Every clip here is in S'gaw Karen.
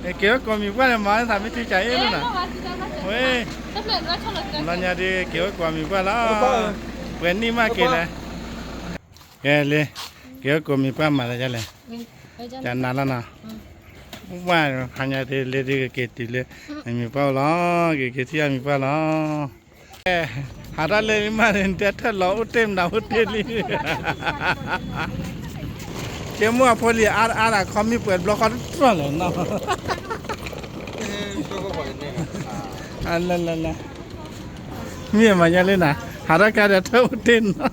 က့ၤဝဲကိးမံၤပှၢ်န့ၣ် မၤသးမ့ၢ်ထံကၢ်အ့ၣ်လီၤနၤ, ဝဲ, လီၤညါဒ်က့ၤဝဲကိးမံၤပှၢ်လီၤ, ပှဲၤနံၣ်မးက့ၤလဲၣ်, ကဲလံ, က့ၤဝဲကိးမံၤပှၢ်မၤလၢယလဲၣ်, ကနၤလီၤနီၤ, ပှၢ်ဖးညါဒ်လၢဒ်ကက့ၤတုၤလၢ မံၤပှၢ်အိၣ်လီၤ, ကက့ၤထံၣ်အမံၤပှၢ်လီၤ. ဟးထီၣ်လၢမးန့ၣ် တဲထၢၣ်လီၤအိၣ်တ့ၢ်မနုၤအိၣ်တ့ၢ်လံ, က့မိၢ်အဖိလံၤအါအါဒၣ်ခီမ့ၢ်ပှဲၤတဘျီဃီတတြီၢ်လၢၤနီၤ, လၢလၢလၢ, မ့ၢ်မၤညါလၢနၤ, ဟးထီၣ်ကါဒီးထၢၣ်အိၣ်တ့ၢ်နီၤ,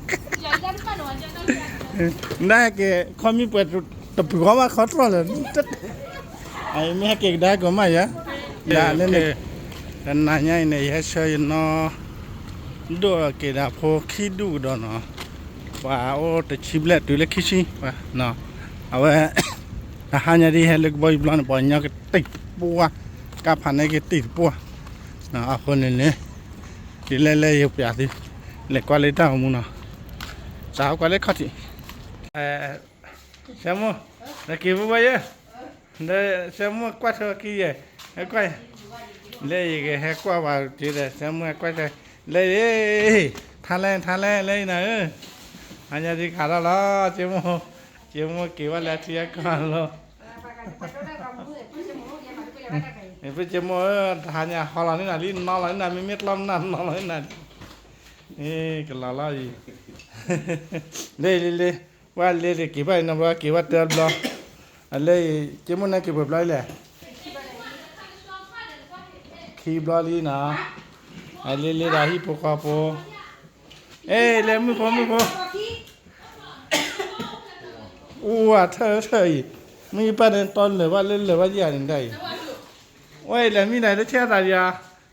နက့ၤခီမ့ၢ်ပှဲၤတပူၤဃီဘၣ်ခီတြီၢ်လၢၤ အမ့ၢ်ဟဲက့ၤကဒါကီမးယၤ, ဒ်လၢန့ၣ်, တနၤညါအံၤန့ၣ် ယဟဲဆှၢယနီၢ် ဒိၣ်က့ၤဒၣ်ဖိခံဒူၣ်ကဒီးနီၤ, ပှၤအိၣ်တဆံဘျဲၣ်တုၤလၢခံဆံ, အဝဲ, တဟါညါဒ်ဟဲလၢကဘီယူၤဘျီန့ၣ် ပှၤကညီကတံာ်တပှၢ်, ကါဖးန့ၢ်ကတံာ်တပှၢ်, အဃိန့ၣ်န့ၣ်, ဒ်လဲၣ်လၢယပျးသု, လဲၤကွၢ်လၢတၢ်ဂီၤမူနီၤ, စးကွၢ်လၢခီၣ်ထံး ဆၢမိၢ်, နက့ၤပူၤဝဲယဲ, ဆၢမိၢ်ကွၢ်ထွဲက့ၤယဲ, ဟဲကွၢ်, လၢယကဟဲကွၢ်ဝဲက့ၤဒီး ဆၢမိၢ်ကွၢ်ထွဲ, လၢ, ထါလဲၣ်ထါလဲၣ်လၢနၤဧၢ, အညါဒ်ခးထီၣ်လီၤ, က့မိၢ်, က့မိၢ်က့ၤဝဲလၢထံအကီၢ်လီၤ, ဖုက့မိၢ်ဧၢ, တဟါညါဟီလီၤန့ၢ်နၤလံ နီၢ်လီၤန့ၢ်နၤ မ့မ့ၢ်ကျီၢ်နၤနီၢ်လီၤန့ၢ်နၤလံ, ကလီၤလီၤအံၤ, လၢလံလံ, ပှၤလၢလံက့ၤဘၣ်အံၤနီၤ ဘျီက့ၤဘၣ်တဘျီ, အလၢအံၤ က့မိၢ်နက့ၤပှဲၤဘျီအံၤလဲၣ်, ခံဘျီလံနီၤ, အလံလံဒီးဟံၣ်ဖိဃီဖိ, အဲ လဲၤမုၢ်ဖိမုၢ်ဖိ, အိၣ်ဝဲထၢၣ်ထၢၣ်အံၤ, မ့ၢ်ယပၢ်န့ၣ်တီလၢာ်ဘၣ်လၢလၢာ်ဘၣ်ယၤန့ၣ်ဒၣ်အံၤ, ဝဲအံၤလဲၤမံနၤလၢဆဲသးယၤ,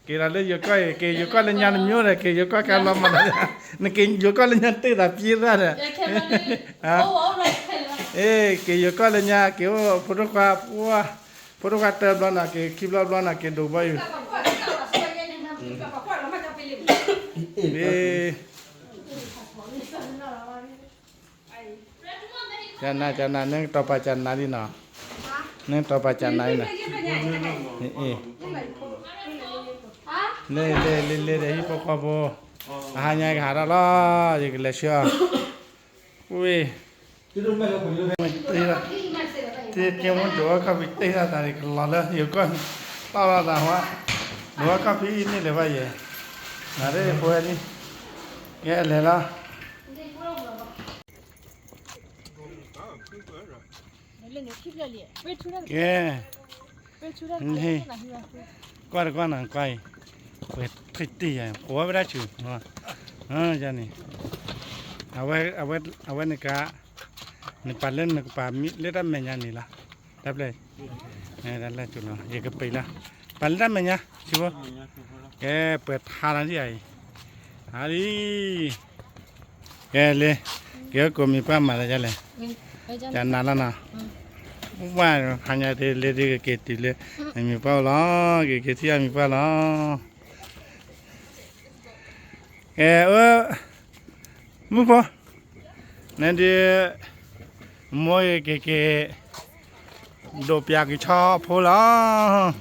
က့ၤဒီးလၢယိၤကီၢ်အံၤ က့ၤယိၤကီၢ်လၢညါတမျိုးဒီး က့ၤယိၤကီၢ်ကဲလီၤမးဒီး, နက့ၤယိၤကီၢ်လၢညါတ့ၢ်သးပျ့သၣ်ဒီး, အ့ က့ၤယိၤကီၢ်လၢညါ က့ၤအိၣ်ဖိဒိၣ်ခွါ, ဖိဒိၣ်ခွါတၢဘျီနီၤ က့ၤခံဘျီဘျီနီၤ က့ၤဒိးဘီယူၤ, ကနၤကနၤ နတီၤပာ်ကနၤလံနီၤ, နတီၤပာ်ကနၤလံနီၤ, လၢလၢလၢလၢဒီးဟံၣ်ဖိဃီဖိ, အဟါညါကဟးထီၣ်လီၤ, ယကလဲၤဆှၢအီၤ, ဝ့ၢ် တ့ထီၣ်, တ့ထီၣ်, တ့ထီၣ်မ့ၢ်ဒိးဝဲခီၣ်ဖံးတ့ထီၣ်သးန့ၣ် ကလီၤလၢယိၤကီၢ်န့ၣ်, တီၢ်လီၤသးဟါ, ဒိးဝဲခီၣ်ဖံးန့ၣ်လၢၤဘၣ်ယဲ, နၤဒ်ဖိဝဲလံ, ကဲလဲၤလီၤ, ကဲ, ကွၢ်တကွၢ်နၤကွၢ်အံၤ, ပှဲၤထံၣ်တ့ၢ်ယၤ ကိးဝဲဒၣ်ဆူၣ်, ယၤန့ၣ်, အဝဲ, အဝဲနက, နပာ်လၢနကပာ်မံလၢတၢ်မဲာ်ညါန့ၣ်လီၤ, တၢ်ပျဲ, တၢ်လၢကလီၤ ယကပ့ၤလီၤ, ပာ်လၢတၢ်မဲာ်ညါ, ဆံဖိ, ကဲ, ပှဲၤထါလီၤဒ်အံၤ, ဟါလံ ကဲလံ, က့ၤဝဲကိးမံၤပှၢ်မၤလၢယလဲၣ်, ကနၤလီၤနီၤ, ပှၢ်ဖးညါဒ်လၢဒ်ကက့ၤတုၤလၢ, မံၤပှၢ်အိၣ်လီၤ, ကက့ၤထံၣ်အမံၤပှၢ်လီၤ, ကဲ, မုၣ်ဖိ, နဒုး, မိၢ်က့ၤက့ၤ, ဒိးပျးကဆီဖိလီၤ,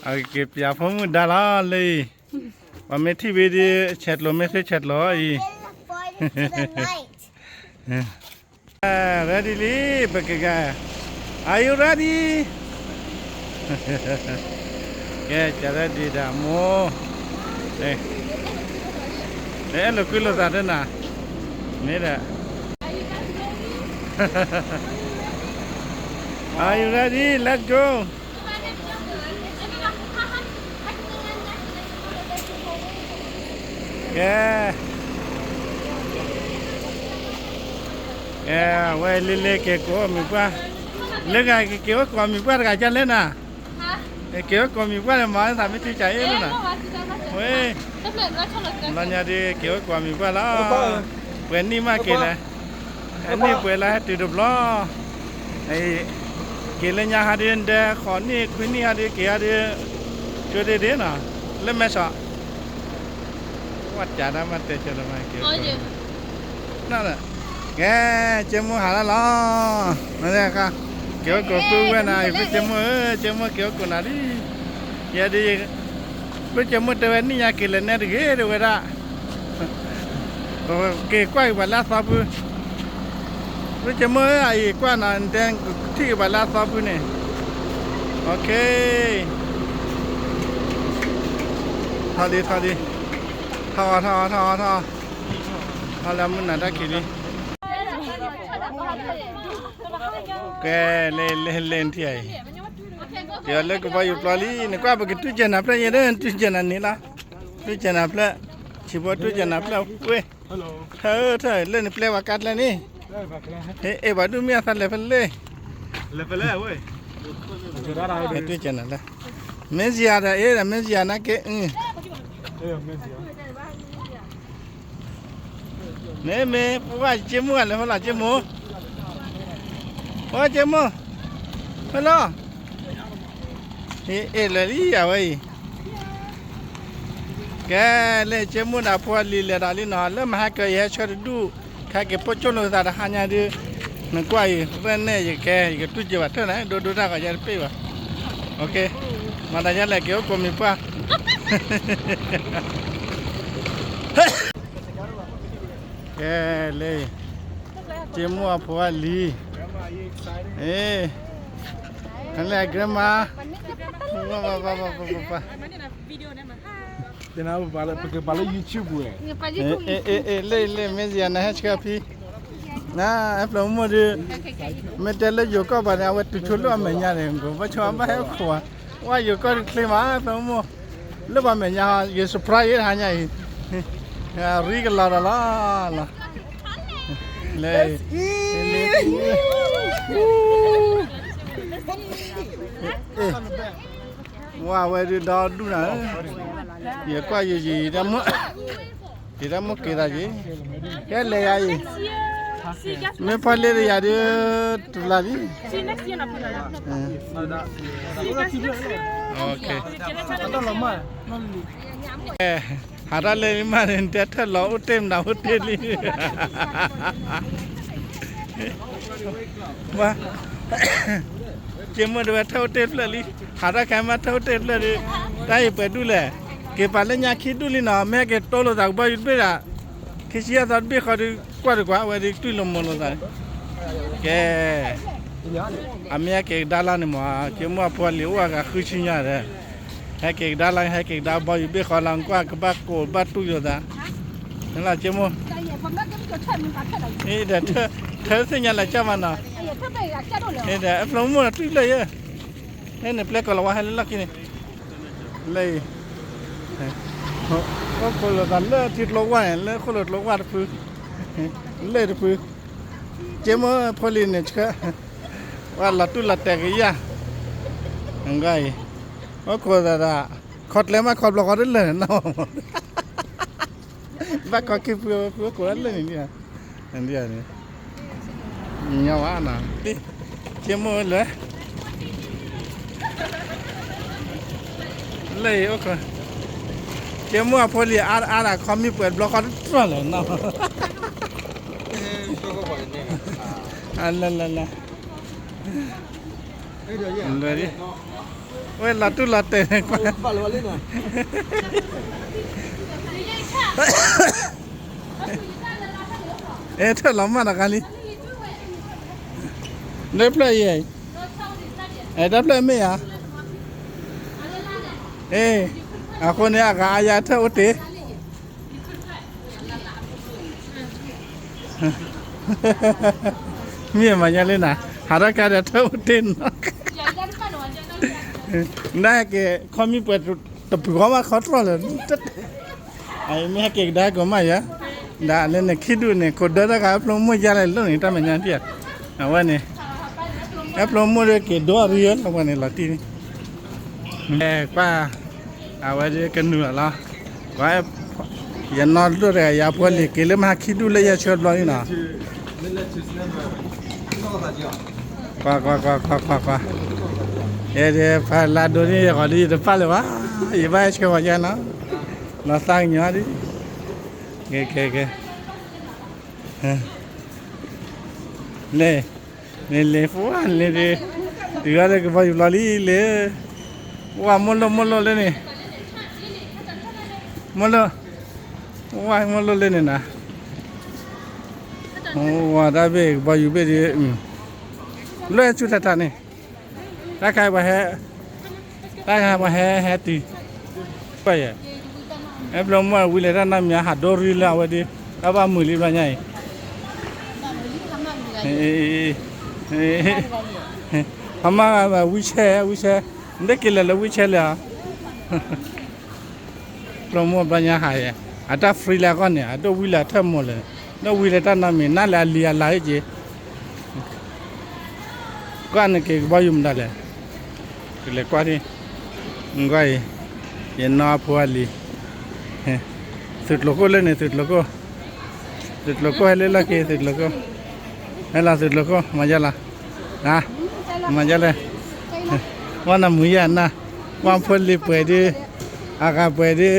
အက့ၤပျးဖိမုၣ်ဒါလီၤလံ, ပှၤမ့ၢ်ထံၣ်ဝံၤဒုး ဆဲးကျိးမ့ၢ်သ့ဆဲးကျိးအံၤ, ready လံ, ပကဂၤ, Are you ready? ကဲ, က ready ဒၣ်မိၢ်, အဲၣ်လိာ်ကွံလိာ်သးတနၤ, မ့ၢ်ဒီး, Are you ready? Let's go. ကဲ, ကဲဝဲလံလံက့ၤကိးမံၤပှၢ်, လၢဂၤက့ၤဝဲကိးမံၤပှၢ်တဂၤကလဲၣ်နၤ, က့ၤဝဲကိးမံၤပှၢ်န့ၣ် မၤသးမ့ၢ်ထံကၢ်အ့ၣ်လီၤနၤ, ဝဲ, လီၤညါဒုး က့ၤဝဲကိးမံၤပှၢ်လီၤ, ပှဲၤနံၣ်မးက့ၤလဲၣ်, အနံၣ်ပှဲၤလၢဟဲတုၤတဘျီ က့ၤလၢညါဟးဒုး ဒဲဃိးနံၣ်ခွံနံၣ်ဟးဒုး က့ၤဟးဒုး, ကၠိဒ့ဒ့နီၤ, လၢမဲဆီး, ဝဲကးဒၣ်မးတဲဆၢလၢမးက့ၤ, န, ကဲ, ကၠိမိၢ်ဟးလၢလီၤ, က့ၤအိၣ်ကိးပုၢ်ဝဲၢ်နၤ, ယပုၢ်ကၠိမိၢ်ဧၢ, ကၠိမိၢ်က့ၤအိၣ်ကိးနၤလံ, ယဲဒၣ်, ပုၢ်ကၠိမိၢ်တဲဝဲနံၣ်ညါက့ၤလဲၤနဲတဂ့ၤ တဲဝဲဒၣ်, က့ၤကွၢ်က့ၤပှၤလၢအသီဖု, ပုၢ်ကၠိမိၢ်ဧၢ အအံၤကွၢ်နၤ နတဲကထံၣ်က့ၤပှၤလၢအသီဖုန့ၣ်, ထီၣ်လံ ထီၣ်လံ, ထီၣ်အီၤ ထီၣ်အီၤ ထီၣ်အီၤ ထီၣ်လၢမုၢ်နၤတၢ်ခံးလံ. ကဲ, လဲၤလဲၤလဲၤထံၣ်အံၤ, က့ၤအီၤလၢကဘီယူၤပျီလံ, နကွၢ်ပကတူၢ်ကဲနၤဖျၢၣ်ယဲဒီး တူၢ်ကဲနၤန့ၣ်လီၤ, တူၢ်ကဲနၤဖျၢၣ်, ဆံးဖိတူၢ်ကဲနၤဖျၢၣ်ဝဲ, ထၢထၢလၢနပျဲပှၤကါကျဲန့ၣ်, ဟဲအဲၣ်ပှၤဒုးမ့ၢ်အသးလဲၤဖဲလဲၣ်, ဟဲတူၢ်ကဲနၤလၢ, မ့ၢ်စယၤဒီး အ့ဒီး မ့ၢ်စယၤနာ်က့, မ့ၢ် မ့ၢ်ပှၤကၠိမိၢ်ဂၤလဲၤဖဲလီၤ ကၠိမိၢ်, ပှၤကၠိမိၢ်, ဖဲလီၤ, ဟဲအဲၣ်လၢာ်လံယၤဝဲအံၤ, ကဲ, လၢကၠိမိၢ်ဒီးဖိလံၤလဲၤဒီးလံနီၤ, လၢမဟါကၢၤယဟဲဆှၢတဒူၣ်, ခဲက့ၤပိာ်ကၠိလိာ်သးတဟါညါဒုး, နကွၢ်အံၤ ရဲၣ်နဲၣ်ယကဲ, ယကတူၢ်ကဲဘၣ်ထၢၣ်န့ၣ် ဒိဒိတၢ်ဂီၤယဲတပ့ၢ်ဘၣ်, မၤတၢ်ယဲလဲၣ် က့ၤအိၣ်ကိးမံၤပှၢ် ကဲ, လၢ, ကၠိမိၢ်အဖိအလံၤ, အ့, လၢ grandma, ပကပာ်လၢ YouTube ဝဲ, လၢလၢ မ့ၢ်စယၤနဟဲဆှၢဖံ, န အဖျိမိၢ်ဒုး, မ့ၢ်တဲလၢယိၤကီၢ်ဘၣ်န့ၣ် အဝဲတုၤဆိလၢအမဲာ်ညါန့ၣ် ကဘၣ်ဆိဘၣ်ဟဲခိၣ်, ဝဲယိၤကီၢ်တချ့မး အဖျိမိၢ်, လၢပှၤမဲာ်ညါ ယ surprise ယဲတဟါညါအံၤ, ရံကလီၤဒီးလီၤ, လၢ ဝဲဝဲဒုးဒီဒူၣ်နၤ, ယကွၢ်ယယံၤ, ယတၢ်မိၣ်က့ၤသးယံၤ, ကဲလဲၤယၤအံၤ, မ့ၢ်ဖီလ့တယၤဒုး, တလါလံ, ဟးထီၣ်လၢမးန့ၣ် နတဲထၢၣ်လီၤအိၣ်တ့ၢ်မနုၤအိၣ်တ့ၢ်လံ ကၠိမိၢ်တဲဝဲထၢၣ်အိၣ်တ့ၢ်ဖျၢၣ်လံ, ဟးထီၣ်ခဲမးထၢၣ်အိၣ်တ့ၢ်ဖျၢၣ်လံ, တၢ်အံၤပှဲၤဒူၣ်လဲၣ်, က့ၤပာ်လၢညါခံဒူၣ်လံနီၤ, မ့ၢ်ဟဲက့ၤတိလိာ်သးကဘီယူၤတဘ့ၣ်ဒၣ်, ခံဆံယဲၢ်သီတဘ့ၣ်ဃီဒုး ကွၢ်တကွၢ် အဝဲဒုးတွံၢ်လိာ်မိၢ်လိာ်သး, ကဲ, အမ့ၢ်ဟဲက့ၤကဒါလၢန့ၣ်မး ကၠိမိၢ်အဖိအလံၤအိၣ်အဂၤဃုဆံညါဒီး ဟဲက့ၤကဒါလၢ ဟဲက့ၤကဒါဘီယူၤဘ့ၣ်ဃီလၢကွၢ်ကဘၣ်ကိးဘၣ်တူၢ်လိာ်သး, နလၢကၠိမိၢ်, ဒီး ထၢသ့ၣ်ညါလၢကၢ်မးနီၤ, ဒီးအဖျိမိၢ်ဒီးတွံၢ်ဖျၢၣ်ယဲ, လၢန့ၣ်ပျဲကီၤလၤဝါဟဲလၢလီၢ်ခံန့ၣ်, လၢအံၤ, အိၣ်ခိးလိာ်သးလၢထံကျိဝၢ်န့ၣ် လၢခိၣ်လိာ်ကျိဝၢ်တဖု, လၢတဖု, ကၠိမိၢ်ဖိလံၤန့ၣ်ဆှၢ, ဝဲလီၤတူၢ်လီၤတဲာ်ကယၢ်, အံၤ, အိၣ်ခိးသးဒီး, ခီကျဲမးခီဘျီဃီတလၢာ်န့ၣ်နီၤ ဘၣ်ခီခံဖုဖုအိၣ်ခိးလၢလၢာ်န့ၣ်, န့ၣ်, ညီဝဲနီၤ, ကၠိမိၢ်လၢ, လၢအံၤအိၣ်ခိး, ကၠိမိၢ်အဖိလံၤအါအါဒၣ်ခီမ့ၢ်ပှဲၤဘျီဃီတတြီၢ်လၢာ်နီၤ, လၢလၢလၢ ဝဲလီၤတူၢ်လီၤတဲာ်န့ၣ်ကွၢ်, အဲထၢၣ်လီၤမၢ်တဂၤလံ, လၢဖျၢၣ်အံၤ, အဲတၢ်ဖျၢၣ်မ့ၢ်ဧါ, အ့, အဃိန့ၣ်အဂၤအါယါထၢၣ်အိၣ်တ့ၢ် မ့ၢ်မၤညါလၢနၤ, ဟးထီၣ်ကါဒီးထၢၣ်အိၣ်တ့ၢ်နီၤ, နဟဲက့ၤခီမ့ၢ်ပှဲၤတပူၤဃီမးခီတြီၢ်လၢာ်, အမ့ၢ်ဟဲက့ၤကဒါကိးမးယၤ, ဒ်လၢန့ၣ်ခံဒူၣ်န့ၣ် ခိးဒၢတၢ်ဂၤအဖျိမိၢ်ယါလဲၣ်လၢန့ၣ် တၢ်မဲာ်ညါတံၢ်, အဝဲန့ၣ်, အဖျိမိၢ်ဒုးက့ၤဒိအရံလီၤပှၤန့ၣ်လီၤတံၢ်န့ၣ်, ကွၢ်, အဝဲဒုးကနုာ်လီၤလီၤ ကွၢ်, ယနီၢ်ဒိၣ်တဂၤ ယၤဖိလံၤက့ၤလၢမဟါခံဒူၣ်လၢယဲၢ်ဆၢဘျီန့ၣ်နီၤ, ကွၢ်ကွၢ်ကွၢ်ကွၢ်ကွၢ်ကွၢ်, ယဲဒၣ်ဖးလါဒိန့ၣ် ယဂီၤဒ်ယတပာ်လၢၤဘၣ်, ယဘၣ်ဟဲဆှၢဝဲယဲနီၤ, လီၤသးကညီၤဒ်, ကဲကဲကဲ ကဲ လဲၤ, လဲၤလဲၤ ပှၤလဲၤဒုး, တုၤအီၤလၢကဘီယူၤပျီလံလဲၣ်, ဝါ မိၢ်လိၣ်မိၢ်လိၣ်လၢန့ၣ်, မိၢ်လိၣ်, ဝါ မိၢ်လိၣ်လၢန့ၣ်နၤ, ဝါ တၢ်ဘ့ၣ်ကဘီယူၤဘ့ၣ်ဒုး, လၢဆူတၢ်တၢ်န့ၣ်, တၢ်ခါပှၤဟဲ, တၢ်ခါပှၤဟဲဟဲတုၤ, ပှၤယဲ, အဲဘျီမိၢ်ဝံၤလဲၤတၢ်နီတမံၤ ဟးဒိရံလၢအဝဲဒုး, တၢ်ဘၣ်မုာ်လံဘျီညါအံၤ, ဟမါဂၤ wheelchair wheelchair, နတက့ၤလဲၤလၢ wheelchair လဲၣ်ဧါ, ဘျီမိၢ်ဘျီညါဟးယဲ, အတၢ် free လၢအဂီၢ်န့ၣ် အဒိၣ်ဝံၤလၢအထၢၣ်မိၢ်လဲၣ်, ဒိၣ်ဝံၤလၢတၢ်နီတမံၤ နးလၢအလံၤအလၤဟ့ၣ်က့ၤ ကွၢ်နက့ၤကဘီယူၤမတၤလဲၣ်, ကလဲၤကွၢ်ဒံး, ကွၢ်အံၤ, ယနီၢ်အဖိအလံၤ, သုးကျိၤခိၣ်လၢန့ၣ် သုးကျိၤခိၣ်, သုးကျိၤခိၣ်ဟဲလၢလီၢ်ခံ သုးကျိၤခိၣ်, ဟဲလီၤသုးကျိၤခိၣ် မၤယါလီၤ, မၤယါလဲၣ်, ဝဲနမုာ်ယါနၤ, ဝဲဖိလံၤပှဲၤဒုး, အဂၤပှဲၤဒုး,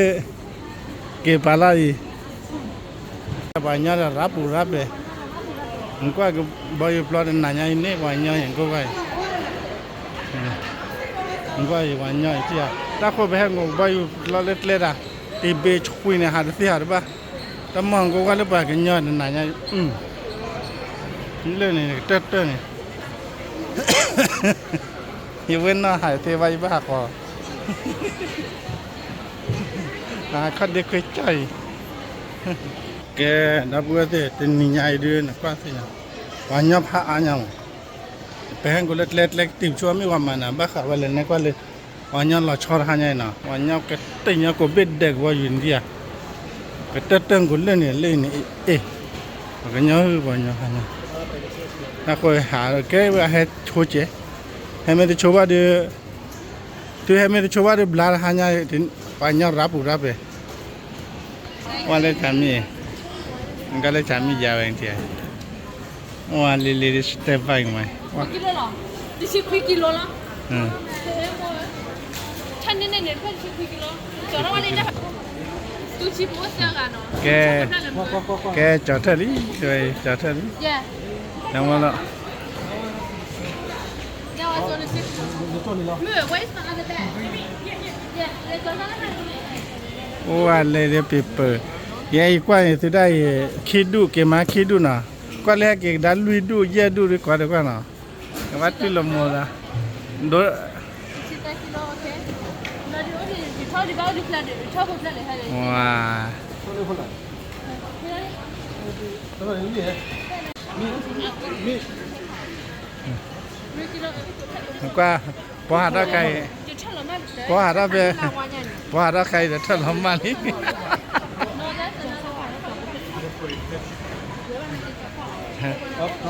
က့ၤပာ်လီၤအံၤ ပှၤကညီဒီးရးပူၤရးပဲာ်, နကွၢ်ကဘီယူၤပျီတနၤညါအံၤန့ၣ် ပှၤကညီအံၤ နကွၢ်အံၤ, နကွၢ်အံၤ ပှၤကညီအံၤ တၢ်ဃိပဟဲအိၣ်ကဘီယူၤပျီလၢကျဲဒၣ်, တဘ့ၣ်ဆှံန့ၣ် ဟးတသ့ဟးတဘၣ်, တၢ်မီၢ်နကွၢ်လၢပှၤကညီတနၤညါအံၤ, လၢန့ၣ် ကတၢၢ်တၢၢ်န့ၣ် ယဝဲနီၢ်ဟးသ့ဘၣ် ယဘၣ်ဟးဃီၤ, ခီၣ်ဒ့ခွ့ကၠီၢ်အံၤ, ကဲ, ဒီပုၢ်ဝဲၢ်သ့ၣ် တနံၤညါအံၤဒုး နကွၢ်သ့ၣ်ညါ, ပှၤကညီဖးအါညါမး, ပဟဲကိးလၢကျဲကျဲကတံၢ်ဆိမ့ၢ်ဝဲမၤနၤ ဘၣ်ဃးဝဲလဲၣ်နဲကွၢ်လၢ, ပှၤကညီလီၤဆီတဟါညါအံၤနီၤ ပှၤကညီကတၢၢ်ညီကိးဘ့ၣ်ဒဲးကဘီယူၤန့ၣ်ဒံးဧါ, ကတၢၢ်တၢၢ်ကိးလၢန့ၣ်လၢန့ၣ်, အ့ၣ်, ပှၤကညီဟု ပှၤကညီဖးညါ, အဃိဟးကဲဝဲဟဲဆိကဲး, ဟဲမ့ၢ်တဆိဘၣ်ဒီး တုၤဟဲမ့ၢ်တဆိဘၣ်ဒီးဘျါတဟါညါ, ပှၤကညီရးပူၤရးပဲာ်, ဝဲလၢတၢ်မံၤ, နကလၢတၢ်မံၤယၤဝဲန့ၣ်, ဝဲလံလံ step by မး, ခွံကံလိလီၤ, တဆံခွံကံလိလီၤ, ဆၣ်န့ၣ်န့ၣ်န့ၣ် တဆံခွံကံလိ, ကဲ, ကဲ, ကၠီၤထၢၣ်လံ, ကၠီၤထၢၣ်လံ, တမီၤလီၤ အိၣ်ဝဲလဲၤဒီး paper, ယဲအံၤကွၢ်န့ၣ် သုဒၣ်အံၤ ခံဒူၣ်က့ၤမး ခံဒူၣ်နီၤ, ကွၢ်လၢဟဲက့ၤကဒါလွံၢ်ဒူၣ်ယဲၢ်ဒူၣ်ဒီး ကွၢ်ဒီးကွၢ်နီၤ, ကဘၣ်တုၤလီၤမီၤသး, ဒိ, ကွၢ်, ပှၤဟးထီၣ်ခါအံၤ, ပှၤဟးထီၣ်ဖဲ, ပှၤဟးထီၣ်ခါအံၤဒီးထၢၣ်လီၤမၢ်လံ,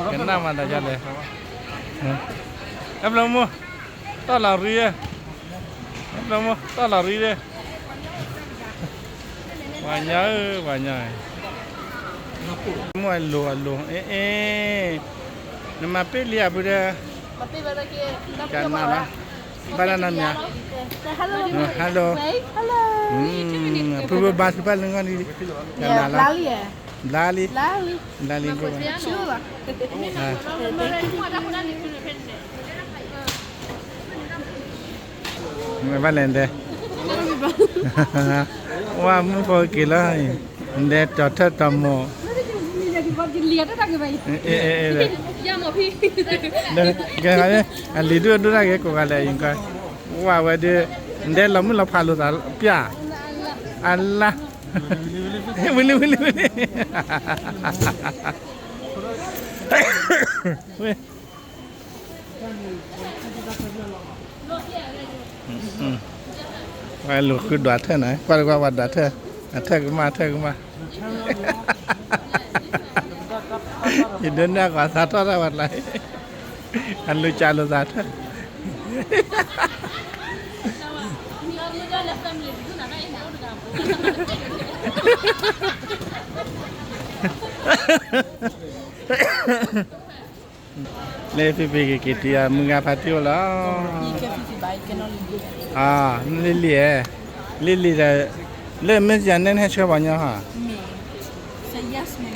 ကနၣ်မးတၢ်ယါလဲၣ်, အဲဘျီမိၢ်, တီၢ်လီၤရံ, အဲဘျီမိၢ် တီၢ်လီၤရံဒီး ပှၤညီဧၢ ပှၤညီ, မ့ၢ်အလိၤအလိၤ အ့ၣ်အ့ၣ်, နမၤပ့ၢ်လံအပူၤဒီး, ကနၣ်လီၤ, ဘၣ်တၢ်နီတမံၤ, hello, ဖုဖုဘါထုကဖၣ်လၢဂီၢ်လံ, ကနၣ်လီၤ, ဘျါလံ, ဘျါလံ, ဘျါလံ, မ့ၢ်ဘၣ်လဲၣ်ဒဲး, ဝဲမုၣ်ဖိက့ၤလီၤ, ဒဲးတီၤထၢၣ်တီၤမိၢ်, ကဲ, အလံၤဒိၣ်ဒိၣ်တၢ်ဂ့ၤကိးဂၤလဲၣ်, ဝဲဝဲဒၣ်, ဒဲးလီၤမုၢ်လီၤဖးလိာ်သးပျၢ်, အလါ, ဝံၤလံ ဝံၤလံ ဝံၤလံ, ဝဲ ဝဲလူၤဃုဒွးထၢၣ်န့ၣ်, ကွၢ်တကွၢ်ပှၤဒွးထၢၣ်, အထၢၣ်ကမၣ် အထၢၣ်ကမၣ်, ယဒိးန့ၢ်ကွၢ်သးထီၣ်တၢ်ဝဲတလါ, အလူၤကၢ်လိာ်သးထၢၣ် လၢဖံဖံက့ၤက့ၤတုၤအမုၢ်ဂၤဖါတံၢ်အိၣ်လီၤ, လံလံဧၢ, လံလံဒီး, လၢမ့ၢ်စယၤနဲၣ်ဟဲဆှၢပှၤညီဟါ,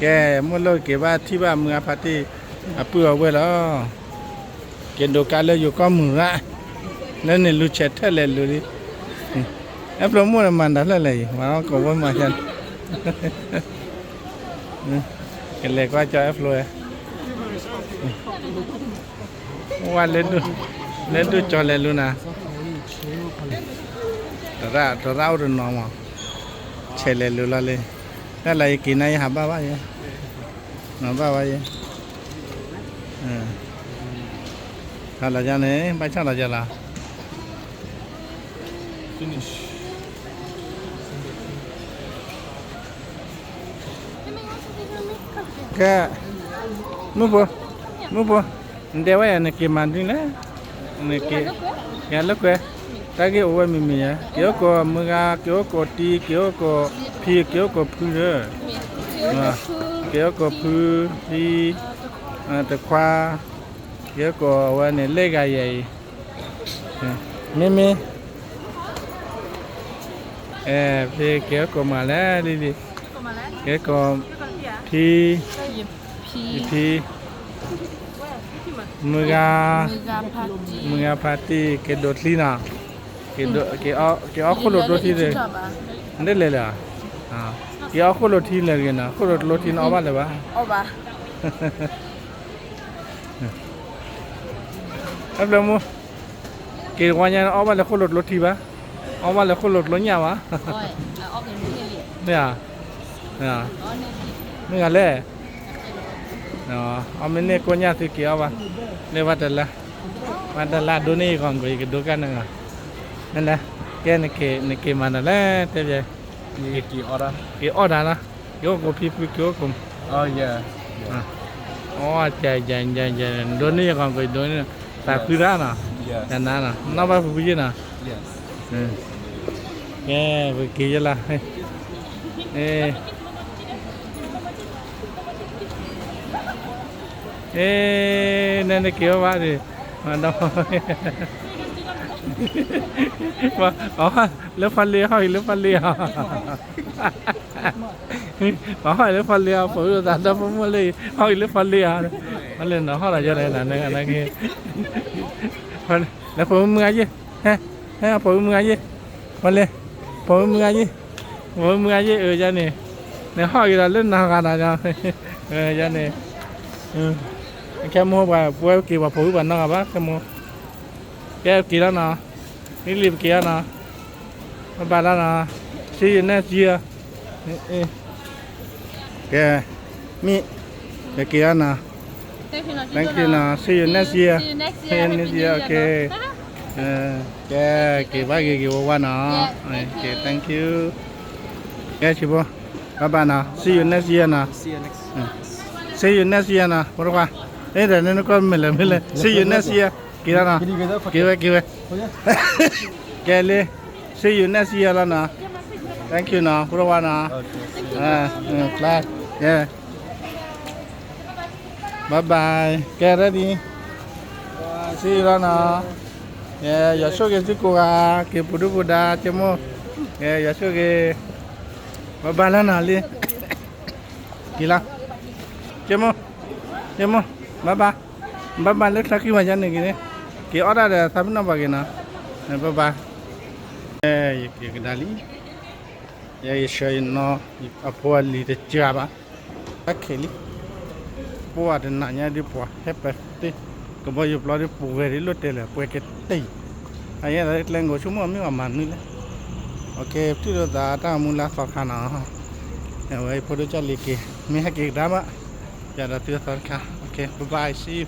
ကဲ, မိၢ်လိၣ်က့ၤဘၣ်ထံၣ်ဘၣ်မုၢ်ဂၤဖါတံၢ်, အပုၢ်အဝဲၢ်လီၤ. က့ၤဒိးကါလၢယိၤကီၢ်မုၢ်ရၣ်, လၢန့ၣ်လူၤဆဲးထၢၣ်လဲၤလူၤလံ. အဲၣ်ဖျိမိၢ်န့ၣ်မၤတၢ်ဖျၢၣ်လဲၣ်အံၤ, မၤကီးဝဲမၤဆါန့ၣ်, ကလဲၤကွၢ်ကၠီအဲၣ်ဖျိဝဲ, ဝဲလၢဒိၣ်, လၢဒိၣ်ကၠီလဲၤလူၤနၤ, တရၣ်အိၣ်တနီၤမး, ဆဲးလဲၤလူၤလီၤလံ. တၢ်လၢယက့ၤနၤယဟးဘၣ်ဘၣ်ယဲ, နီၤဘၣ်ဘၣ်ယဲ, ဟါလီၤယၤန့ၣ် ဘၣ်ဆၣ်လီၤယၤလီၤ. Kɛ, မုၣ်ဖိ, မုၣ်ဖိ, နတဲဝဲယၤ နက့ၤမၤဒ်လဲၣ်, နက့ၤ, ယၤလၢကွဲ, တၢ်ဂ့ၢ်အိၣ်ဝဲမံၤမံၤယဲ, က့ၤအိၣ်ကိးမုၢ်ဂၤ, က့ၤအိၣ်ကိးတံၤ, က့ၤအိၣ်ကိးဖံ, က့ၤအိၣ်ကိးဖုဒီး, က့ၤအိၣ်ကိးဖု, ဖံ, တခွါ, က့ၤအိၣ်ကိးဝဲန့ၣ် လၢဂၤယဲအံၤ, မ့မ့ၢ် ဖဲက့ၤအိၣ်ကိးမးလဲၣ်, လံလံ, က့ၤအိၣ်ကိး, ဖံ, ဖံ, မုၢ်ဂၤ, မုၢ်ဂၤဖါတံၢ်, က့ၤဒိးထံနီၤ, က့ၤအီၣ်ဃိၣ်လိာ်ကျိထံ, နတလဲၤလၢၤ, က့ၤအီၣ်ဃိၣ်လိာ်ထံလၢၤတဂ့ၤနီၤ, ဃိၣ်လိာ်ကျိထံနအီၣ်ဘၣ်လၢၤဘၣ်. အဲၣ်ဖျိမိၢ်, က့ၤတဝီညါအီၣ်ဘၣ်လၢဃိၣ်လိာ်ကျိထံဘၣ်, အီၣ်ဘၣ်လၢဃိၣ်လိာ်ကျိညၣ်ဘၣ်, မ့ၢ်ဧါ, မ့ၢ်ဂၤလဲၣ်, အီၣ်မ့ၢ်န့ၢ်ကိၣ်ညၣ်သုက့ၤအီၣ်ဘၣ်, လၢဝဲတလါ, ဝဲတလါဒိးန့ၢ်ယဂီၢ်ကွံာ် ယကဒိကနၣ်ဂီၢ်, မ့ၢ်လဲၣ်, ကဲ, နက့ၤမၤနၤလဲၣ် တဲပျဲ, က့ၤအီၣ်တၢ်လီၤ, က့ၤအိၣ်ကိးဖံဖု က့ၤအိၣ်ကိး အီၣ်, ဒိးန့ၢ်ယဂီၢ်ကွံာ် ဒိးန့ၢ်, သးခုတၢ်နီၤ, ယနါနီၤ နီၢ်ဘၣ်ဖုဖုယ့ၣ်နီၤ, ကဲ, ပက့ၤယဲလီၤ, အ့ နနက့ၤဝဲဘၣ်န့ၣ်, လၢဖီလ့ဟီၣ်အံၤလၢဖီလ့ဧါ, ပှၤဟီၣ်အံၤလၢဖီလ့ဧါ, ဖိသၣ်ဒီဖိမိၢ်လၢအံၤ ဟီၣ်အံၤလၢဖီလ့ဧါ, ဖီလ့နီၤ ဟီၣ်လီၤယဲန့ၣ်, လၢဖိမုၢ်ဂၤယ့ၣ်, ဟဲ, ဟဲဖိမုၢ်ဂၤယ့ၣ်, ဖီလ့, ဖိမုၢ်ဂၤယ့ၣ်, ဖိမုၢ်ဂၤယ့ၣ် အၢ ယၤန့ၣ်, နဟီၣ်က့ၤဒီးလၢနီၢ်ဂၤဒီး, ယၤန့ၣ်, ခဲမုၢ်ပှၤ ပဝဲက့ၤပှၤဖိဝံၤပှၤနီၢ်ဂၤဘၣ် ခဲမုၢ်, ကဲက့ၤလီၤနီၤ, လံလံပက့ၤလီၤနီၤ, ဘၣ်ဘၣ်လီၤနီၤ, see you next year, ကဲ, မ့ၢ်, ပက့ၤလီၤနီၤ, thank you နီၤ, see you next year, see you next year, okay, ကဲ, က့ၤဘၣ်ဂ့ၤဂ့ၤဝါဝါနီၤ, okay, thank you, ကဲဆံးဖိ, ဘၣ်ဘၣ်နီၤ, see you next year နီၤ, see you next year နီၤ ဖိတခွါ, ဒီးနနကွၢ်မ့ၢ်လဲၣ်မ့ၢ်လဲၣ်, see you next year, က့ၤလီၤနီၤ, က့ၤဝဲက့ၤဝဲ, ကဲလံ, see you next year လီၤနီၤ, thank you နီၤ ဖိတခွါနီၤ, bye, bye, bye, ကဲ ready, see you လီၤနီၤ, ယွၤဆိၣ်ဂ့ၤသုကိးဂၤ, က့ၤပူၤဒုပူၤဒါ က့မိၢ်, ယွၤဆိၣ်ဂ့ၤ, bye bye လီၤနီၤလံ, က့ၤလီၤ, က့မိၢ်, က့မိၢ်, bye bye, bye bye လၢချၢခံဝဲယါန့ၣ်က့ၤန့ၣ်, က့ၤအီၣ်ဒၣ်ဒီးသးပ့ၤနီၣ်ပှၤက့ၤနီၤ, bye bye, ယက့ၤကဒါလံ, ယဆှၢယနီၤ, အဖိအလံၤတစှၤဘၣ်, အခဲလံ, ပှၤတနၤညါဒ်ပှၤဟဲပသ့, ကဘီယူၤပျီဒ်ပှဲၤဒ်လိၣ်တဲလဲၣ် ပှဲၤကတ့ၢ်, အယဲၢ်ဒၣ်ကျဲငိးဆိကမိၣ်မ့ၢ်အမၤနုၤလဲၣ်, ပထံၣ်လိာ်သးတၢ်မူလါသီခါနီၤ, အဝဲဖိဒိၣ်ကၢ်လံၤက့ၤ, မ့ၢ်ဟဲက့ၤကဒါမး, ယၤဒီးသုအသီတခါ, okay, bye bye, see you.